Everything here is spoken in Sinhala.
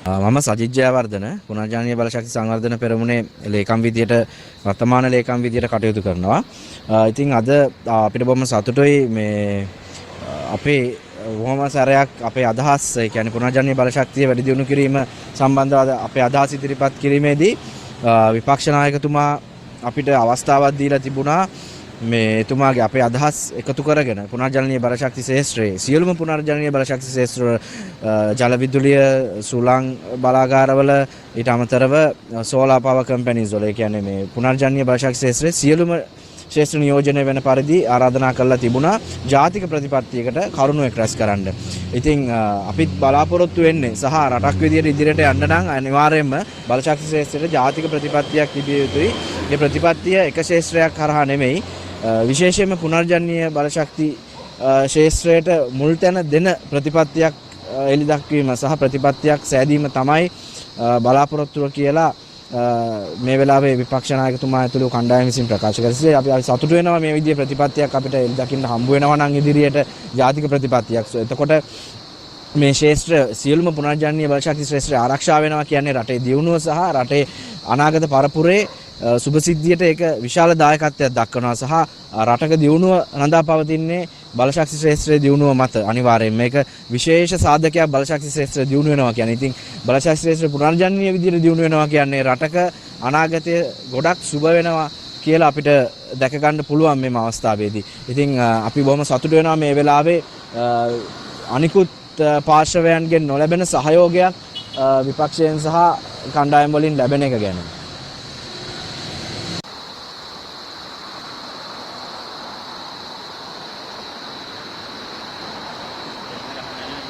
මම සජිත් ජයවර්ධන, පුනර්ජනනීය බලශක්ති සංවර්ධන පෙරමුණේ ලේකම් විදියට, වර්තමාන ලේකම් විදියට කටයුතු කරනවා. ඉතින් අද අපිට බොහොම සතුටුයි මේ අපේ බොහොම සැරයක් අපේ අදහස්, ඒ කියන්නේ පුනර්ජනනීය බලශක්තිය වැඩි දියුණු කිරීම සම්බන්ධව අපේ අදහස් ඉදිරිපත් කිරීමේදී විපක්ෂ නායකතුමා අපිට අවස්ථාවක් දීලා තිබුණා. මේ එතුමාගේ අපේ අදහස් එකතු කරගෙන පුනර්ජනනීය බලශක්ති ක්ෂේත්‍රයේ සියලුම පුනර්ජනනීය බලශක්ති ක්ෂේත්‍ර, ජල විදුලිය, සුළං බලාගාරවල, ඊට අමතරව සෝලාර් පවර් කම්පැනිස් වල, ඒ කියන්නේ මේ පුනර්ජනනීය බලශක්ති ක්ෂේත්‍රයේ සියලුම ක්ෂේත්‍ර නියෝජනය වෙන පරිදි ආරාධනා කරලා තිබුණා ජාතික ප්‍රතිපත්තියකට කරුණු එක් රැස් කරන්න. ඉතින් අපිත් බලාපොරොත්තු වෙන්නේ සහ රටක් විදියට ඉදිරියට යන්න නම් අනිවාර්යයෙන්ම බලශක්ති ක්ෂේත්‍රයට ජාතික ප්‍රතිපත්තියක් තිබිය යුතුයි. මේ ප්‍රතිපත්තිය එක ක්ෂේත්‍රයක් හරහා නෙමෙයි, විශේෂයෙන්ම පුනර්ජනනීය බලශක්ති ක්ෂේත්‍රයට මුල් තැන දෙන ප්‍රතිපත්තියක් එළි දක්වීම සහ ප්‍රතිපත්තියක් සෑදීම තමයි බලාපොරොත්තුව කියලා මේ වෙලාවේ විපක්ෂ නායකතුමා ඇතුළු කණ්ඩායම විසින් ප්‍රකාශ කළා. ඉතින් අපි සතුටු වෙනවා මේ විදිහේ ප්‍රතිපත්තියක් අපිට එළි දකින්න හම්බ වෙනවා නම් ඉදිරියට ජාතික ප්‍රතිපත්තියක්. එතකොට මේ ක්ෂේත්‍ර සියලුම පුනර්ජනනීය බලශක්ති ක්ෂේත්‍රය ආරක්ෂා වෙනවා කියන්නේ රටේ දියුණුව සහ රටේ අනාගත පරපුරේ සුභසිද්ධියට ඒක විශාල දායකත්වයක් දක්වනවා සහ රටක දියුණුව රඳා පවතින්නේ බලශක්ති ක්ෂේත්‍රයේ දියුණුව මත. අනිවාර්යයෙන් මේක විශේෂ සාධකයක් බලශක්ති ක්ෂේත්‍රය දියුණු වෙනවා කියන්නේ. ඉතින් බලශක්ති ක්ෂේත්‍රය පුනර්ජනනීය විදිහට දියුණු වෙනවා කියන්නේ රටක අනාගතය ගොඩක් සුබ වෙනවා කියලා අපිට දැක ගන්න පුළුවන් මේ අවස්ථාවේදී. ඉතින් අපි බොහොම සතුටු වෙනවා මේ වෙලාවේ අනිකුත් පාර්ශවයන්ගෙන් නොලැබෙන සහයෝගයක් විපක්ෂයෙන් සහ කණ්ඩායම් වලින් ලැබෙන එක ගැන.